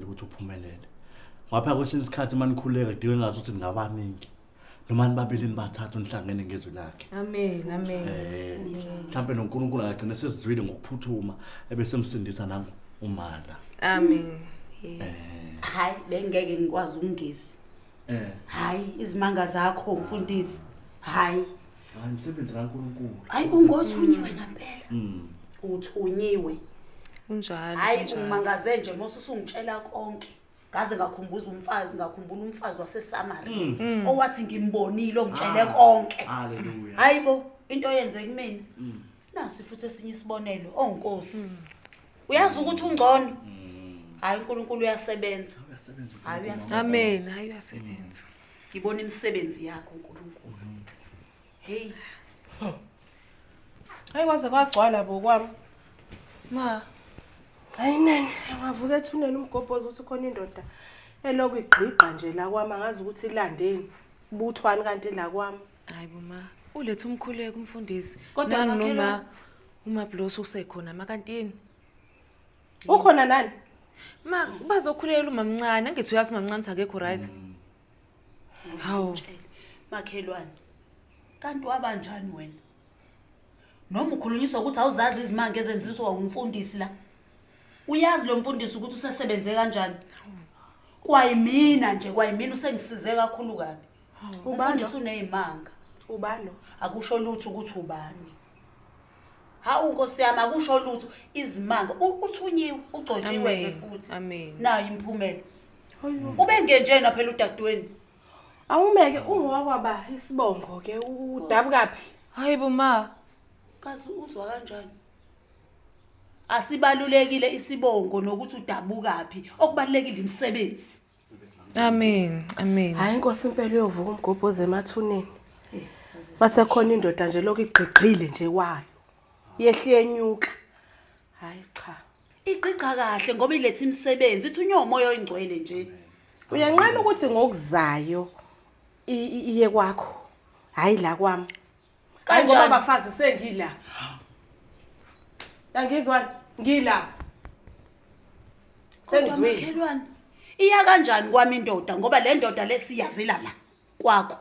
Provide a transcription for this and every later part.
Ukwenzela ukuthi uphumelele. Ngoba phela kwesinye isikhathi uma nikhuleka kudinga ngathi ukuthi ningabaningi. Noma nibabili nibathathu nihlangene ngezwi lakhe. Amen, amen. Mhlambe noNkulunkulu angagcina sesizwile ngokuphuthuma ebesemsindisa nangu umala. Amen. Hayi bengeke ngikwazi ukungezi. Hayi izimanga zakho mfundisi. Hayi. Hayi umsebenzi kaNkulunkulu. Hayi ungothunyiwe ngempela. Uthunyiwe. Kunjalo. Hayi kunjalo. ungimangaze nje mose usungitshela konke. Ngaze ngakhumbuza umfazi, ngakhumbula umfazi waseSamaria owathi ngimbonile ongitshele konke. Hallelujah. Hayibo, into oyenze kumina. Nasi futhi esinye isibonelo, oh Nkosi. Uyazi ukuthi ungcono. Hayi uNkulunkulu uyasebenza. Uyasebenza. Hayi uyasebenza. Amen. Hayi uyasebenza. Ngibona imisebenzi yakho uNkulunkulu. Hey, Hayi kwaze kwagcwala bo kwami. Ma, Hayi nene, ngavuka ethuneni umgobhozi uthi khona indoda elokhu igqigqa nje la kwami angazi ukuthi ilandeni. Buthwani kanti la kwami. hayi bo ma. Ulethe umkhuleko umfundisi. Kodwa Nangu makhelwane- noma uma Bloss usekhona makantini. Ukhona nani? Ma, bazokhulekela umamncane, angithi uyazi umamncane ukuthi akekho right. Hawu. Makhelwane. Kanti wabanjani wena? Noma ukhulunyiswa ukuthi awuzazi izimanga ezenziswa umfundisi la. Uyazi lo mfundisi ukuthi usesebenze kanjani? Kwayimina nje, kwayimina usengisize kakhulu kabi. Umfundisi unezimanga. Ubani lo? Akusho lutho ukuthi ubani. Hawu Nkosi yami akusho lutho izimanga uthunyiwe ugcotshiwe ke Amen, futhi. amen. Nayo imphumela. Ubengenjena phela udadweni. Awumeke ungowakwaba isibongo ke udabukaphi? Hayi bo ma. Kazi uzwa kanjani? Asibalulekile isibongo nokuthi udabukaphi, okubalulekile imisebenzi. Amen. Amen. Hayi inkosi impela uyovuka umgobhozi emathuneni. Basekhona indoda nje lokhu igqigqile nje kwayo. Yehli yenyuka. Hayi cha. Igqigqa kahle ngoba iletha imisebenzi, ithunywe umoya oyingcwele nje. Uyanqena ukuthi ngokuzayo iye kwakho. Hayi la kwami. Hayi ngoba Kanjani? bafazi sengila. Angizwani ngila. Kodwa Sengizwile. makhelwane, iya kanjani kwami indoda ngoba le ndoda lesiyazila la kwakho.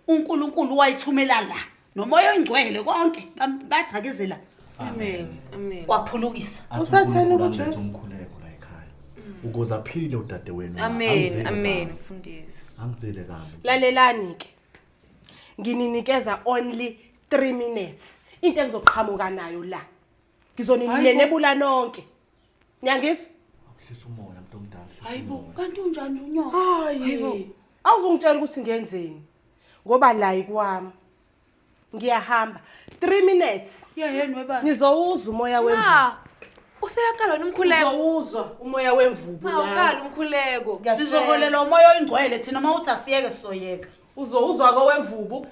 uNkulunkulu wayithumela la nomoya oyingcwele konke bathakizela Amen. Amen. waphulukisa. Athi Usatheni uNkulunkulu kuJesu? amlethe umkhuleko la ekhaya. Ukuze aphile udadewenu. Amen. Angizile Amen kabi. mfundisi. Angizile kabi. Lalelani ke. Ngininikeza only 3 minutes. Into engizoqhamuka nayo la. Ngizoninenebula nonke. Niyangizwa? Hlisa umoya mntu omdala. hlisa Hayibo, umoya. kanti unjani unyoka? Hayi. Awuzungitshela ukuthi ngenzeni. Ngoba la ikwami. Ngiyahamba. 3 minutes. Yeheni webani? Nizowuzwa umoya wemvubu. Ma, useyaqala wena umkhuleko. Nizowuzwa umoya wemvubu. Ma, uqala umkhuleko. Ngiyakutshela. Sizoholela umoya oyingcwele thina uma uthi asiyeke sizoyeka. Uzowuzwa kowemvubu.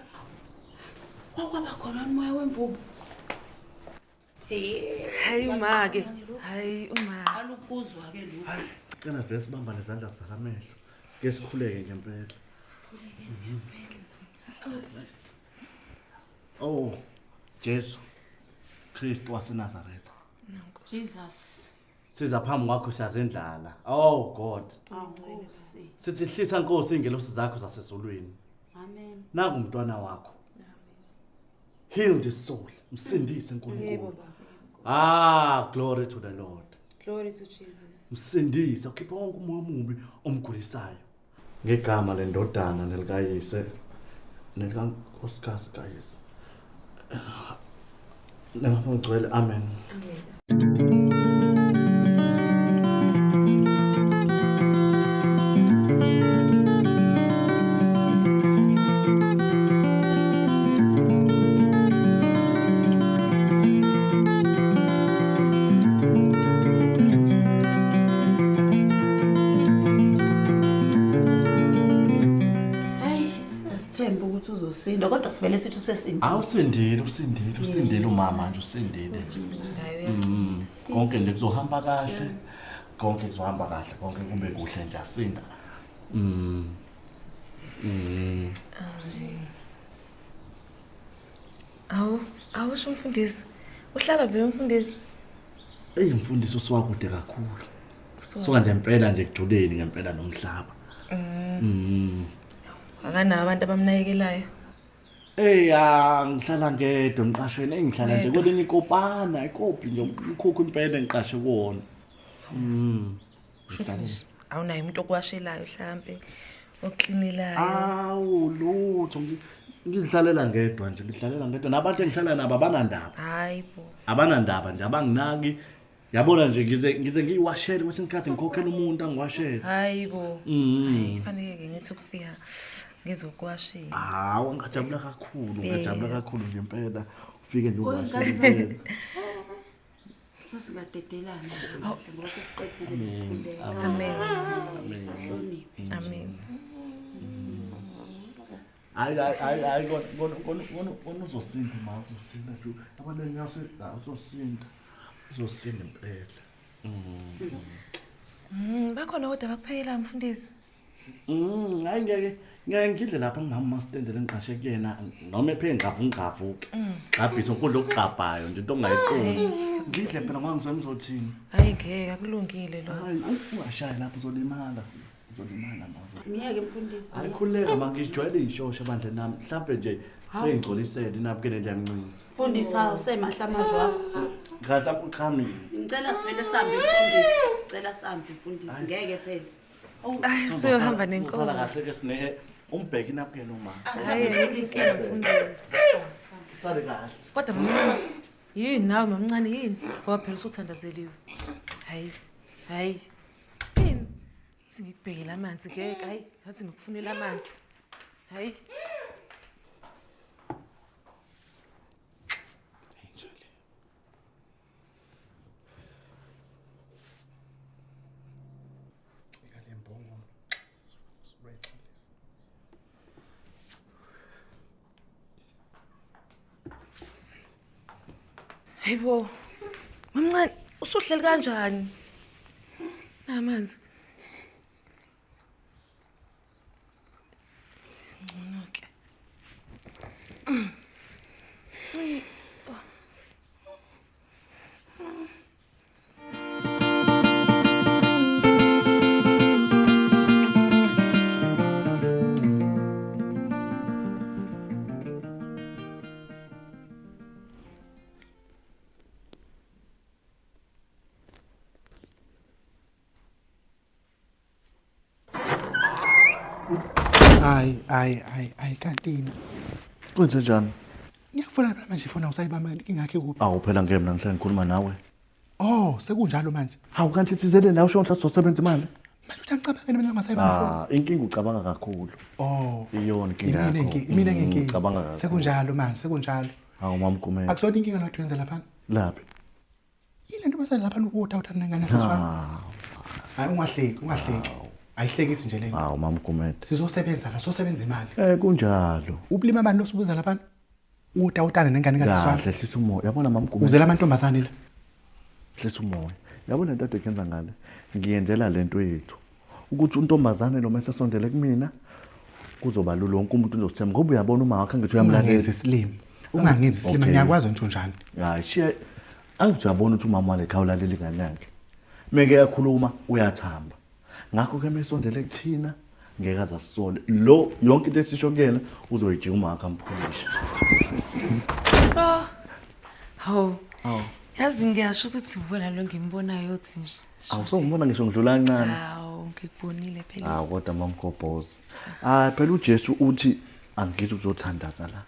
Kwakwaba khona umoya wemvubu. Hayi uma ke. Hayi uma. Alukuzwa ke lokhu. Cela vele sibambane izandla sivala amehlo. Ke sikhuleke ngempela. Oh, Jesu Kristu waseNazaretha. Jesus. Siza phambi kwakho siyazendlala. Oh God. Nkosi. Sithi hlisa Nkosi ingelosi zakho zasezulwini. Amen. Naku umntwana wakho. Heal the soul. Msindise uNkulunkulu. Ah, glory to the Lord. Glory to Jesus. Msindise ukhiphe wonke umoya omubi omgulisayo. Ngegama lendodana nelikayise nelikankosikazi kayise. Nengapha amen. Amen. Hayi, asithembe ukuthi uzosinda kodwa sivele sithi usesindile. Awusindile, usindile, usindile umama nje usindile. Hayi uyasinda. Konke nje kuzohamba kahle. Konke kuzohamba kahle, konke kube kuhle nje asinda. Awu, awusho umfundisi. Uhlala vele umfundisi. Ey mfundisi usiwakude kakhulu. Suka nje impela nje kujuleni ngempela nomhlaba. Akanawo abantu abamnakekelayo. Ey ngihlala ngedwa emqashweni, engihlala nje kwelinye ikopana, ikopi nje umkhukhu impela engiqashe kuwona. Shuthi nje awunaye umuntu okwashelayo mhlambe oklinelayo. Awu lutho ngihlalela ngedwa nje, ngihlalela ngedwa nabantu engihlala nabo abanandaba. Hayi bo. Abanandaba nje abanginaki. Yabona nje ngize ngiyiwashele kwesinye isikhathi ngikhokhela umuntu angiwashele. Hayi bo. Hayi fanele ke ngithi ukufika ngizokuwashela. Hawu ngajabula kakhulu, ngajabula kakhulu nje impela. Ufike nje uwashele. Sesingadedelana ngoba sesiqedile ukukhuleka. Amen. Amen. Amen. Hayi hayi hayi kona uzosinda ma uzosinda nje. Yabona ngiyase uzosinda. Uzosinda impela. Bakhona kodwa bakuphekela mfundisi. Hayi ngeke ngidle lapha ngihamba masitendele ngiqashe kuyena noma ephe ngqavu ke. Gxabhisa ukudla okugxabhayo nje into ongayiqondi. Ngidle phela ngoba ngizobe ngizothini. Hayi ngeke akulungile lo. Hayi ungashaya lapho uzolimala sisi. Uzolimala manje. Ngiyeke mfundisi. Hayi khululeka ma ngijwayele ishosha bandla nami. Mhlambe nje sengigcolisele inabukele nje yancinci. Mfundisi hawu semahla amazwi akho. Cha mhlawumbe uchamile. Ngicela sivele sihambe mfundisi. Ngicela sihambe mfundisi ngeke phela. Ay siyohamba nenkosi. Sala kahle ke sine umbheke inabukele uma. Hayi inkinga mfundisi. Sale kahle. Kodwa mamncane yini nawe mamncane yini? Ngoba phela usuthandazeliwe. Hayi. Hayi. Yini? Singikubhekela amanzi ngeke hayi, ngathi ngikufunela amanzi. Hayi. Hayibo. Mamncane usuhleli kanjani? Namanzi. Ngcono ke. Hayi kantini. Kwenze njani? Ngiyakufuna phela manje ifoni awusayibamba inkinga yakhe kuphi? Awu phela ngeke mina ngihlale ngikhuluma nawe. Oh, sekunjalo manje. Hawu kanti sizele la usho ukuthi sizosebenza imali. Manje uthi angicabangeni mina ngingasayibamba ifoni. Ah, inkinga ucabanga kakhulu. Oh. Iyona inkinga yakho. Imina nginkinga. Ucabanga kakhulu. Sekunjalo manje, sekunjalo. Hawu mamgumela. Akusona inkinga la wenza lapha. Laphi? Yini lento basala lapha uwuta nengane sesifana. Hayi ungahleki, ungahleki. Ayihlekisi nje lento. Hawu mamgumela. Sizosebenza la, sizosebenza imali. Kunjalo. Ubulima abantu losibuza lapha. Utawutana nengane kasiswami. Kahle hlisa umoya. Yabona mamgumela. Uzela amantombazane la. Hlisa umoya. Yabona lento ade kenza ngale. Ngiyenzela lento yethu. Ukuthi untombazane lo mesesondele kumina kuzoba lula wonke umuntu uzosithemba ngoba uyabona uma wakhe ngithi uyamlalela. Ungangenzi isilima. Ungangenzi isilima ngiyakwazi ukuthi unjani. Hayi shiya angithi uyabona ukuthi umama wale khawulalela ingane yakhe. Meke yakhuluma uyathamba. Ngakho ke mesondele kuthina ngeke azasisole. Lo yonke into esisho kuyena uzoyijika uma wakhe amphulisha. Oh. Hawu. Yazi ngiyasho ukuthi ubona lo ngimbonayo uthi nje. Awu songibona ngisho ngidlula kancane. Hawu ngikubonile phela. Ah kodwa mamgobhozi. Ah phela uJesu uthi angithi uzothandaza la.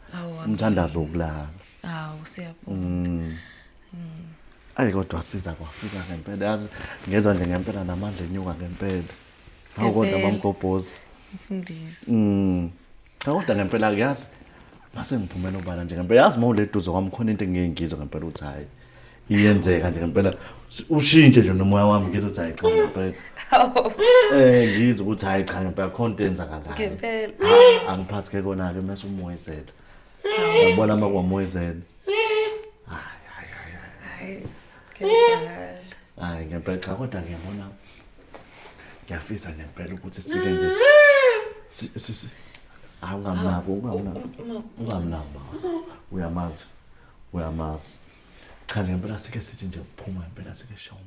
Umthandazo wokulala. Hawu siyabonga. Ayi kodwa siza kwafika ngempela yazi ngezwa nje ngempela namandla enyuka ngempela. Hawu kodwa mamgobhozi. Mfundisi. Cha kodwa ngempela kuyazi mase ngiphumela obala nje ngempela yazi mawuleduze kwami khona into engiyengizwa ngempela uthi hayi iyenzeka nje ngempela ushintshe nje nomoya wami ngizwe ukuthi hayi cha ngempela. Ngizwe ukuthi hayi cha ngempela khona into eyenzakalayo. Ngempela. Angiphathi ke kona ke mase umoyizela. Uyabona uma kwamoyizela. Hayi. Kuyazwakala. Hayi ngempela cha kodwa ngiyabona ngiyafisa ngempela ukuthi sike nje si awungamnako ungamnako uyamazi. Cha ngempela sike sithi nje uphuma ngempela sike shaya.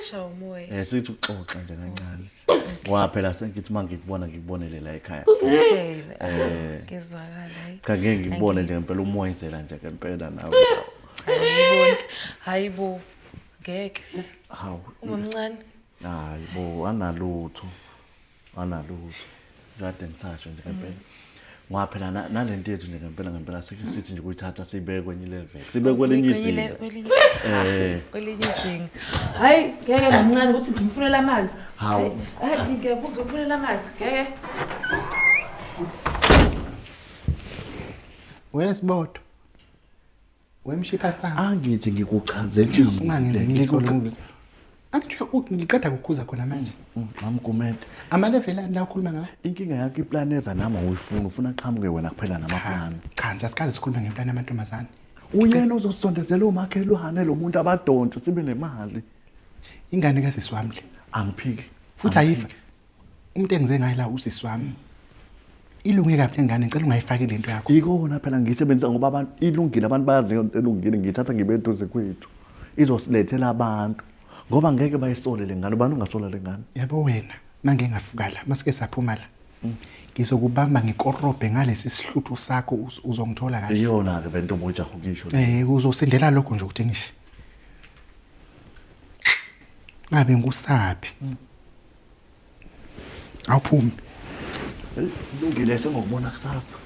Sishawa umoya. Sithi uxoxa nje kancane. Ngoba phela sengithi uma ngikubona ngikubonele la ekhaya. Phela. Ngizwakala hayi. Cha ngeke ngikubone nje ngempela umoyizela nje ngempela nawe. Angiboni. Hayibo. Ngeke. Hawu. Umamncane. Hayi bo analutho. Analutho. Kade ngisasho nje ngempela. Ngoba phela nalento yethu nje ngempela ngempela sike sithi nje kuyithatha siyibeke kwenye level. Sibeke kwelinye izinga. Kwelinye kwelinye izinga. Hayi ngeke mamncane ukuthi ngimfunele amanzi. Hawu. Hayi ngiyabuza ngimfunele amanzi ngeke. Wesibodo. Wemshiphatsana. Angithi ngikuchazele. Ungangenzi ngisolo. Angithi ngiqeda ukukhuza khona manje. Mamgumede. Amaleveli ani la ukhuluma ngawo? Inkinga yakho iplaneza nami awuyifuni, ufuna qhamuke wena kuphela namaplani. Cha nje asikaze sikhulume ngeplani yamantombazane. Uyena ozosondezela umakhelwane lo muntu abadonse sibe nemali. Ingane kasisi wami le. Angiphiki. Futhi ayifa. Umuntu engize ngaye la usisi wami. Ilunge kabi lengane, ngicela ungayifaki lento yakho. Ikona phela ngiyisebenzisa ngoba abantu ilungile, abantu bayazi into elungile, ngiyithatha ngibe eduze kwethu. Izosilethela abantu. Ngoba ngeke bayisole le ngane, ubani ungasola le ngane? Yabo wena, mange ngafuka la, masike saphuma la. Ngizokubamba ngikorobhe ngalesi sihluthu sakho uzongithola kahle. Iyona ke bento obujaha ukisho. Uzosindela lokho nje ukuthi ngisho. Ngabe ngusaphi? Awuphumi. Lungile sengokubona kusasa.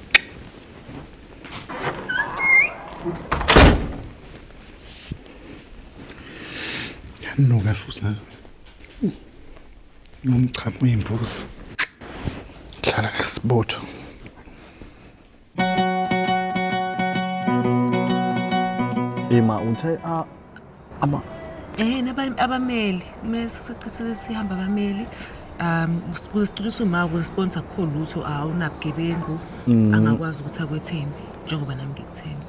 Yanuka futhi la. Nomchamo wembuzi. Hlala lesibotho. Ima uthe ama Abameli kumele siqisele sihamba abameli. Ukuze sicilise uma ukuze sibone ukuthi akukho lutho, awunabugebengu, angakwazi ukuthi akwethembe njengoba nami ngikuthemba.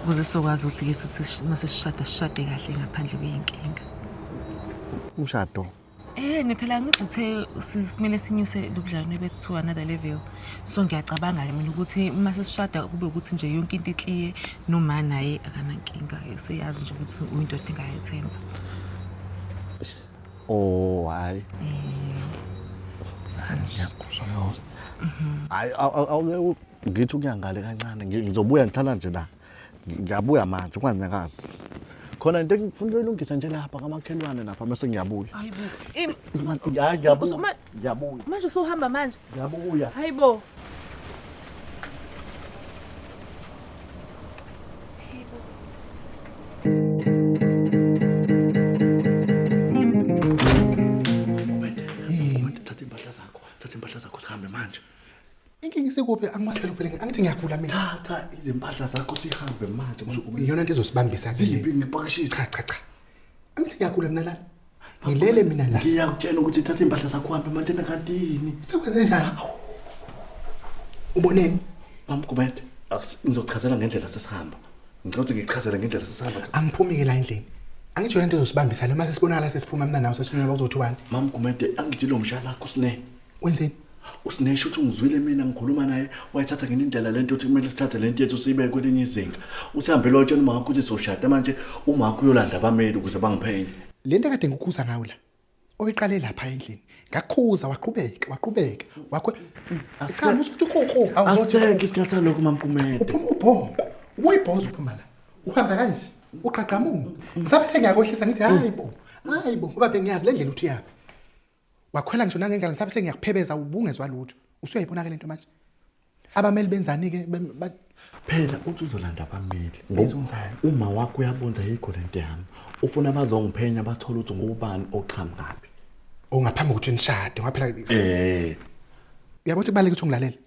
Ukuze sizokwazi ukuthi ke sithi mase sishada sishade kahle ngaphandle kweyinkinga. Umshado. Ne phela ngithi uthe simele sinyuse lobudlelwane bethu to another level. So ngiyacabanga ke mina ukuthi uma sesishada kube ukuthi nje yonke into ikliye noma naye akanankinga, useyazi nje ukuthi uyindoda engayethemba. Oh hayi. Hayi awuke ngithi ukuyangale kancane, ngizobuya ngithala nje la. Ngiyabuya manje kwanyakazi. Khona into engifuna ukuyilungisa nje lapha kamakhelwane lapha mase ngiyabuya. Hayibo. Ngiyabuya. Ngiyabuya. Manje usuhamba manje? Ngiyabuya. Hayibo. Thatha impahla zakho, thatha impahla zakho sihambe manje. Inkinga isekuphi? Angikwazi phela ukuvele angithi ngiyagula mina. Thatha izimpahla zakho sihambe manje. Iyona into ezosibambisa ke le. Ngipakishisa. Cha cha cha. Angithi ngiyagula mina lana. Ngilele mina la. Ngiyakutshela ukuthi thatha impahla zakho uhambe manje nakadini. Sekwenze njani? Uboneni? Mamgumede, ngizokuchazela ngendlela sesihamba. Ngicela ukuthi ngichazele ngendlela sesihamba. Angiphumi ke la endlini. Angithi yona into ezosibambisa noma sesibonakala sesiphuma mina nawe sesinywa bakuzothi ubani? Mamgumede, angithi lo mshana lakho usine. Wenzeni? Usinesho ukuthi ungizwile mina ngikhuluma naye, wayithatha ngenye indlela lento ukuthi kumele sithathe lento yethu siyibeke kwelinye izinga. Usihambele watshela umama ukuthi soshada manje, umama uyolanda abameli ukuze bangiphenye. Lento kade ngikukhuza ngayo la. Oyiqale lapha endlini. Ngakukhuza waqhubeka, waqhubeka. Wakho cha musukuthi ukhokho awuzothi Aseke isikhathi salokho Mamgumede. Uphuma ubhomba. Ubuyibhoza uphuma la. Uhamba kanje, uqhaqhamuka. Ngisaphethe ngiyakohlisa ngithi hayibo. Hayibo ngoba bengiyazi le ndlela uthi uyaphi. Wakhwela ngisho nangengane ngisaphethe ngiyakuphebeza ubungezwa lutho. Usuyayibona ke lento manje. Abameli benzani ke phela uthi uzolanda abameli. Bezonzani? Uma wakho uyabonza yikho lento yami. Ufuna bazongiphenya bathola ukuthi ngubani oqhamukaphi. Ongaphambi ukuthi nishade ngoba phela Uyabona ukuthi kubalulekile ukuthi ungilalele.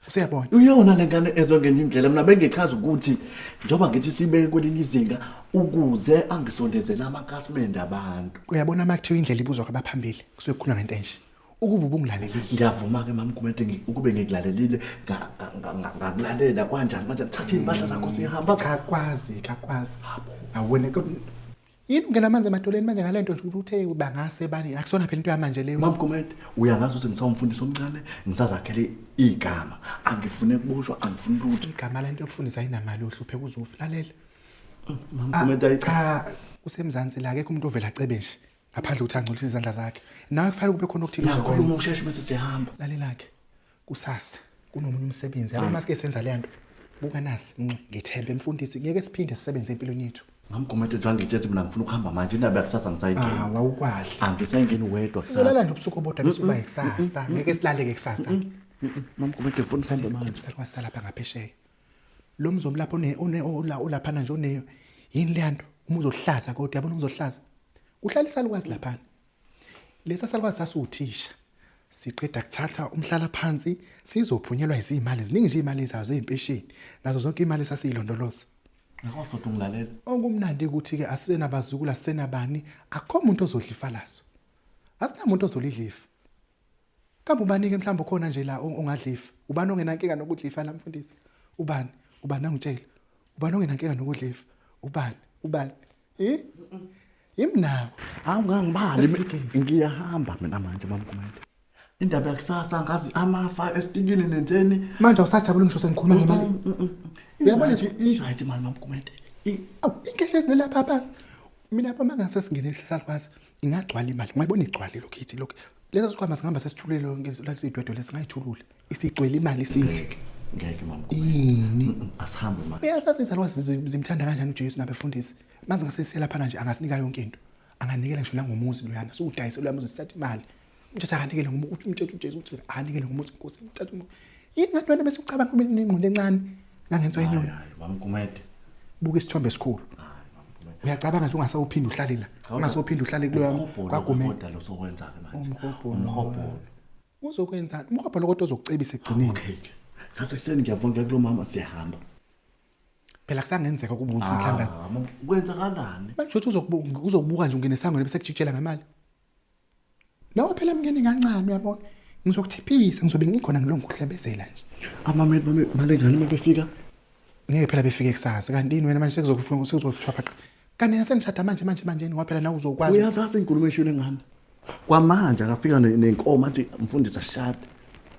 Usuyabona. Uyona lengane ezongenye indlela mina bengichaza ukuthi njengoba ngithi sibeke kwelinye izinga ukuze angisondezele amakhasimende abantu. Uyabona makuthiwa indlela ibuzwa kwabaphambili kusuke kukhulunywa ngento enje. Ukuba ubungilalelile. Ngiyavuma ke Mamgumede ukube ngikulalelile ngakulalela kanjani manje thatha impahla zakho sihamba. Cha kwazi, kakwazi. Awena yini ungena amanzi emadoleni manje ngalento nje uthe bangase bani akusona phela into yamanje leyo. Mamgumede uyangazi ukuthi ngisawumfundisi omncane ngisazakhele igama angifune kuboshwa angifuni lutho. Igama lento yokufundisa ayinamali ohlupheka uzofa lalela. Mamgumede Cha, kusemzansi la akekho umuntu ovela acebe nje ngaphandle ukuthi angcolise izandla zakhe. Nawe kufanele kube khona okuthile Nakhuluma ozokwenza. usheshe bese siyahamba. Lalela-ke, kusasa kunomunye umsebenzi. Yabo masike senza le nto. Buka nasi, ngithembe mfundisi ngeke siphinde sisebenze empilweni yethu. Mamgumede nje angitshela mina ngifuna ukuhamba manje indaba yakusasa ngisayingeni. Ah, wawukwahle. Angisayingeni wedwa Sizolala nje ubusuku obodwa bese uba yikusasa. Ngeke silale-ke kusasa. Mamgumede ngifuna uhambe manje. Salukwazi salapha ngaphesheya. Lo mzomu lapho one one olaphana nje one yini le nto? Uma uzohlaza kodwa uyabona uzohlaza. Kuhlala isalukwazi laphana. Lesa salukwazi sasiwuthisha. Siqeda kuthatha umhlala phansi sizophunyelwa izimali ziningi nje imali zazo ezimpesheni nazo zonke imali sasiyilondoloza. Ngakwazi kodwa ungilalela. Okumnandi ukuthi ke asisenabazukulu asisenabani akukho umuntu ozodla ifa laso. Asinamuntu ozolidla ifa. Kambe ubani ke mhlawumbe khona nje la ongadla ifa? Ubani ongenankinga nokudla ifa la mfundisi? Ubani? Ubani angitshela? Ubani ongenankinga nokudla ifa? Ubani? Ubani? Eh? Yimnawo. Hawu ngangibali Esigigini. ngiyahamba mina manje mamgumede. Indaba yakusasa ngazi amafa esitikini nenteni. Manje awusajabuli ngisho sengikhuluma ngemali. Uyabona nje I-right imali mamgumede. Awu inkeshe ezilapha phansi. Mina lapha mangase singene esihlalukwazi ingagcwala imali. Ungayibona igcwale lokhu ithi lokhu. Lesa sikhwama singihamba sesithulele lonke lasidwedwe lesingayithulule. Isigcwele imali sithi. Ngeke mamgumede. Ini? Asihambe manje. Uyasazi izalukwazi zimthanda kanjani uJesu nabefundisi. Manje ngase lapha nje angasinika yonke into. Anganikela ngisho nangomuzi loyana. Siwudayise loya muzi sithathe imali. Umthetho akanikele ngomuzi umthetho uJesu uthi akanikele ngomuzi inkosi umthetho. Yini ngathi wena bese ucabanga ube nengqondo encane ngangenzwa inyoni. Hayi mamgumede. Buka isithombe esikhulu. Hayi mamgumede. Uyacabanga nje ungasawuphinde uhlale la. Ungasawuphinde uhlale kuloya kwaGumede. Kodwa lo sokwenza ke manje. Umhobholo. Umhobholo. Uzokwenzani? Umhobholo kodwa uzokucebisa ekugcineni. Okay. Kusasa ekuseni ngiyavonga kulo mama siyahamba. Phela kusangenzeka kuba ukuthi mhlawumbe Ah, kwenzakalani? manje uthi uzokubuka uzokubuka nje ungene esangweni bese kujikijela ngemali. Nawe phela mngeni kancane uyabona. Ngizokuthiphisa ngizobe ngikhona ngilongu kuhlebezela nje. Amameli bami malengane uma befika. Ngeke phela befike kusasa kanti yini wena manje sekuzokufika sekuzokuthiwa phaqa. Kanti nina senishada manje manje manje ngoba phela nawe uzokwazi. Uyazazi inkulumo eshilo ngami. Kwamanje akafika nenkomo athi mfundisi ashade.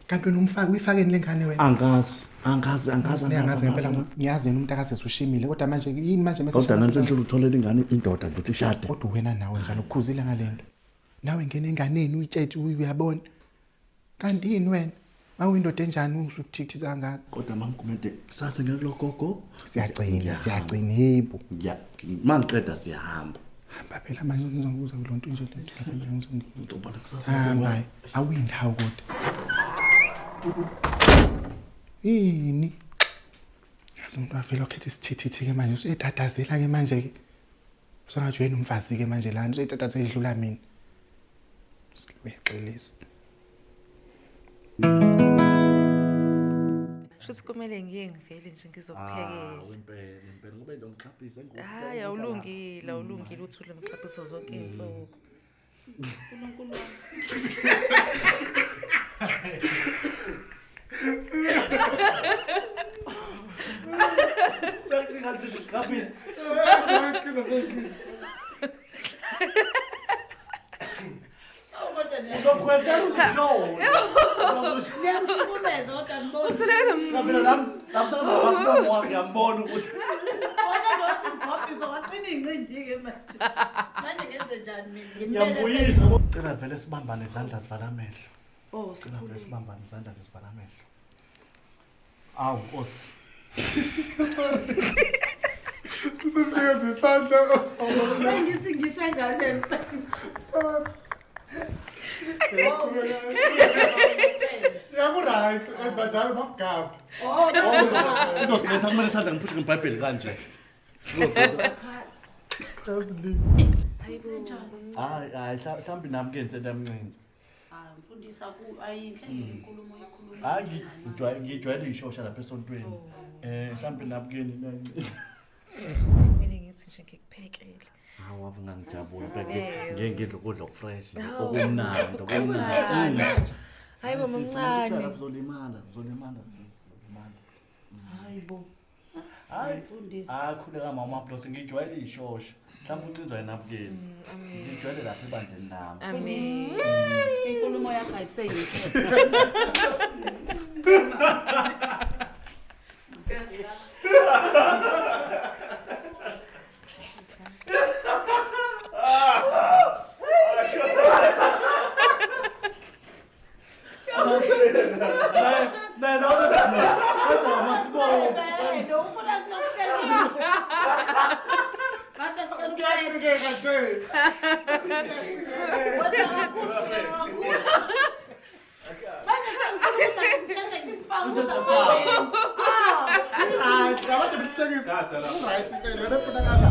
Kanti wena umfaki uyifakeni lengane wena? Angazi, angazi, angazi, Angazi ngempela angazi. ngiyazi yena umuntu akasese ushimile kodwa manje yini manje mase Kodwa nami senhlula utholela ingane indoda nje uthi ishade. Kodwa wena nawe njalo ukhuzile ngalento. Nawe ngene enganeni uyitshetshe uyabona. Kanti yini wena? Awuyindoda enjani usukuthikithiza kangaka? Kodwa mamgumede kusasa ngeke kulo gogo. Siyagcina, siyagcina yebo. Ngiya mangiqeda siyahamba. Hamba phela manje ngizokuza kulonto nje lento lapha Ngizobona kusasa. Hamba awuyindawo kodwa. Yini? Yazi umuntu wavela wakhetha isithithithi ke manje useyitatazela ke manje ke. Usengathi uyena umfazi ke manje lana useyitatazela idlula mina. Uyaxelisa. Shuthi kumele ngiye ngivele nje ngizokuphekela. Impela, impela ngoba lo mxhaphise Hayi awulungile, awulungile uthule umxhaphiso zonke izinsuku. uNkulunkulu wami. Awu, kodwa niyamhlukumeza kodwa nibona. Ngiyambona ukuthi Wona lo wathi ngigxobhisa waqina iy'nqindi-ke manje. Manje ngenze njani mina? Ngimbelethe. ngiyambuyisa. Cela vele sibambane izandla sivala amehlo. Oh, Cela vele sibambane izandla sivala amehlo. Awu Nkosi. Sifika zisandla. Sengithi ngisenganeni. Yaku right, enza njalo mamgaba. Oh, Uzosiletha kumele isandla ngiphuthe ngeBhayibheli kanje. Hayi hayi mhlawumbe nami ke ngithe ndamncinci. Ah, mfundisi aku ayinhle yini inkulumo oyikhuluma. Hayi ngijwayele ishosha lapha esontweni. Mhlawumbe nami ke nina. Mina ngithi nje ngikuphekele. Hawu ave ngangijabula phela ngeke ngidle ukudla okufresh okumnandi okumnandi. Hayi bo mamncane. Uzolimala, uzolimala sisi, uzolimala. Hayi bo. Hayi. Mfundisi. Ah khuleka mama Plus ngijwayele ishosha. Mhlawumbe uncinzwa yinapukeni. Ngijwayele lapha ebandleni lami. Amen. Inkulumo yakho ayiseyinhle. Wenza kakhulu, kakhulu. Manje sengifuna ukuthi ngisheshe ngifake ukuthi asabeni. Right, ngabathi behlekisa. Right, lona efunakala.